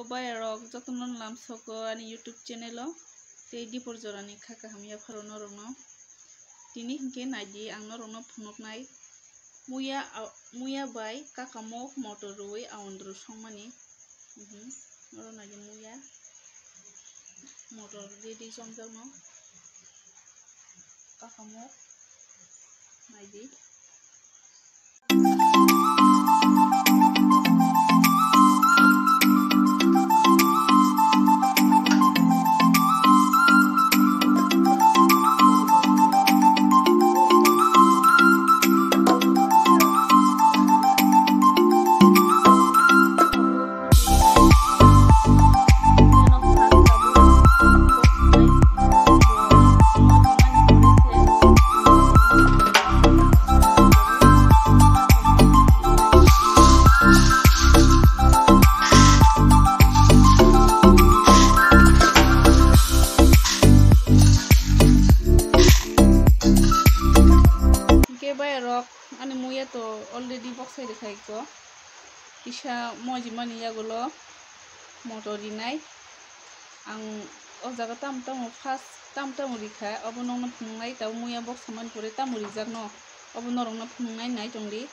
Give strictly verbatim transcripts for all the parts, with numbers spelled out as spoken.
Bayarok jotono lamsogo ani YouTube channel o, tei dipor jorani kha kaham yapharo norokno. Tini hinkhe naidi ang norokno phunuknai. Muya, a-, muya bai kakamok motor rwui aondru songmani. Mhm. Oro naidi muya. Motor ready chomjakno. Kakamok. Naidi. Hwnkhe bayarok ani muya to already boksai rwkha iko. Kisa mojimani yagulo motor rinai. Ang o jaga tamo tamo first tamo tamo rikha, obo nokno phunuknai, tabuk muya boksa mani pore tamo rijakno, obo norokno phunuknai, nai tongdi,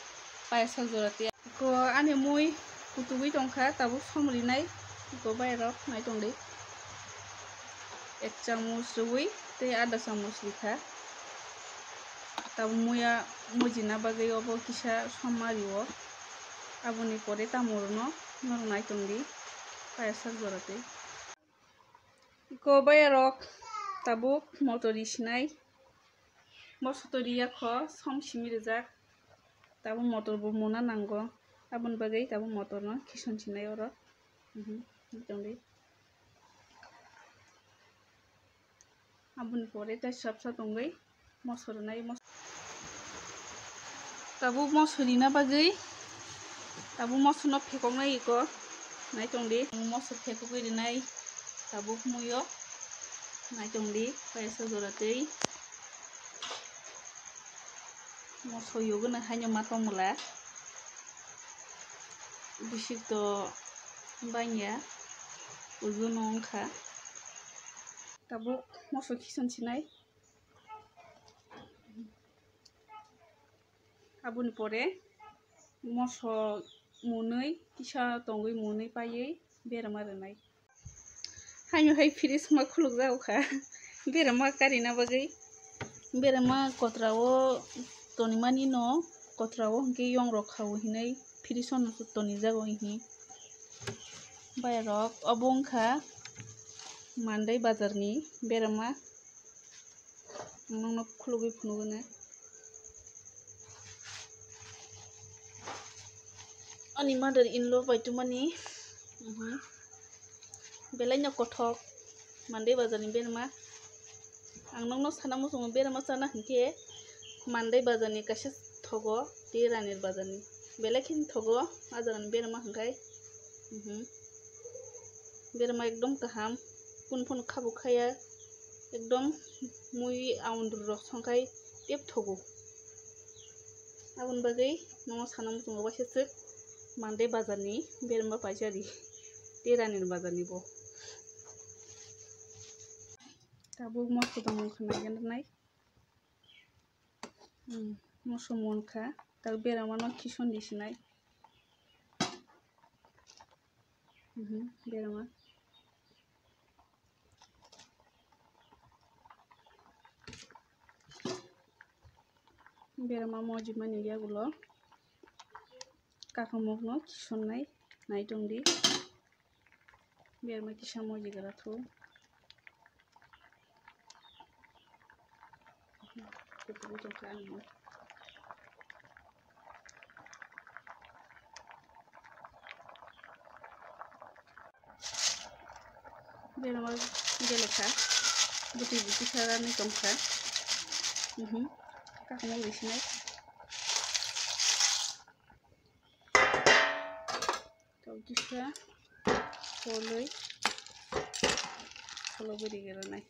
payasok jora tei. Iko ani mui kutugwi tongkha, tabuk som rinai, iko bayarok nai tongdi. Ek chamuch rwui tei adha chamuch rikha. Tabuk muya mojina bagwi obo kisa somma rio. Aboni pore tamorokno norok nai tongdi, payasok jora tei. Iko bayarok tabuk motor risinai. Moso to riyakho, som simi rijak. Tabuk motor bo muna nango. Aboni bagwi tabuk motor no kison sinai oro. Mhm, tongdi. Aboni pore tei sap sap tongwi moso rwnai, mos-, tabuk moso rina bagwi tabuk moso no phekoknai iko, nai tongdi, moso phekogwi rwnai tabuk muyo, nai tongdi, paisa jora tei moso yogwno haino ma tongmwla, bisik to bangya, uju no wngkha. Tabuk moso kison sinai. Aboni pore moso mwnwi kisa tongwi mwnwi paiwi berama rwnai. Haino hai fridge ma khulukjago kha berama karina bagwi. Berama kotrao tonimani no, kotrao hwnkhe yong rok khao hinwi fridge o no tonijago hinwi. Bayarok obo wngkha Mandai bazar ni berama. Ang nokno khulugwi phunugwi nai. Ani mother in law bai tumani, mhm, belai no kothok Mandai bazar ni berma. Ang nokno sana muchungo berma chana hinkhe Mandai bazar ni kaisa thogo tei Ranir bazar ni belai khe thogo, a jaga ni berma hinkhai. Mhm. Berma ekdom kaham, kunu phano khabuk khaya, ekdom mui aundru rok songkhai tep thogo. Aboni bagwi nono sana muchungo waisa swk Mandai bazar ni berma paisari tei Ranir bazar ni bo. Tabuk moso tongmung khna nai. Hmm, moso mon kha, tak berama no kison di sinai. Mhm, berama. Berama mojimani yagulo kakamokno kisonnai, nai tongdi. Berma kisa mojigra thu. Kutubu tongkha ani. Berama belokha. Bwtwi bwtwi kha rani tongkha. Mhm. Kakamok risinai. Tau kisa koloi, koloi bwrwi gwnanai.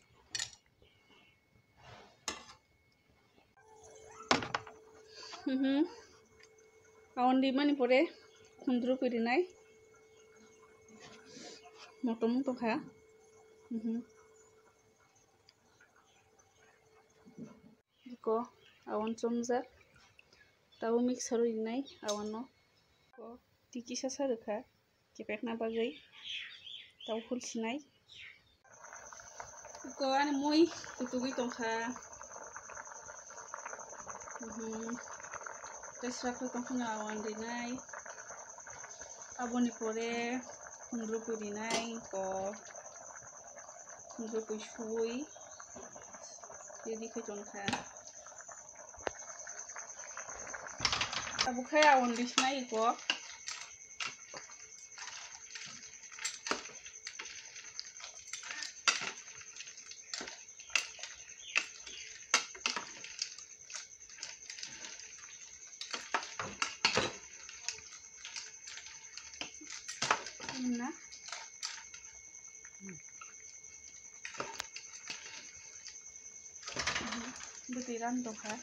Mhm. Aondi mani pore khundru kwi rinai. Motom tongkha. Mhm. Ko awon chomjak. Tabo mixer rinai awano. Ko tiki sasa rwkha. Kepekna bagwi tau hul sinai. Ko ani mui kutugwi tongkha. Mhm. Tei srapwi tongkhano awan rinai. Aboni pore khundrupui rinai ko. Khundrupui suwi ready khe tongkha. Abo khai awan ri sinai ko. Na. Bwtwi ram tongkha.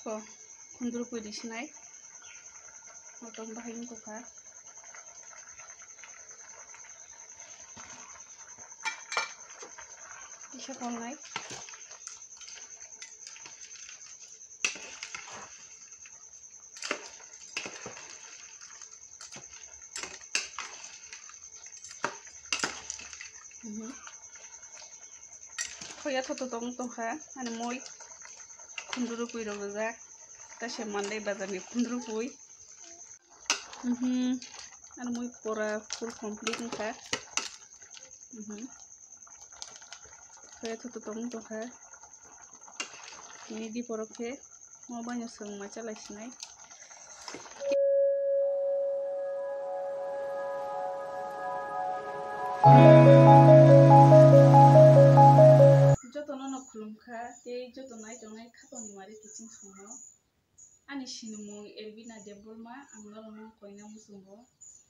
Ko khundrupui ri sinai. Motom bahai wngkha. Kisa tongnai. Mhm. Khoya thoto tong tongkha ani mui khundrupui rok rijak. Kaisa mandai bazar ni khundrupui. Mhm. Ani mui pora full complete wngkha. Mhm. Khe thoto tong tongkha. Tini di poro khe mo baino swng ma chalai sinai. Jotono no khulumkha tei joto nai tongnai khatoni mari kiching songo. Ani sinimung Elvina Debbarma, ang norokno koina muchungo.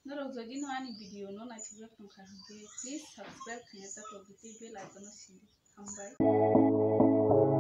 Norok jodi no ani video no naithokjak tongkha hwnkhe, please subscribe khaina ta tongdi tei bell icon no sidi. Hambai.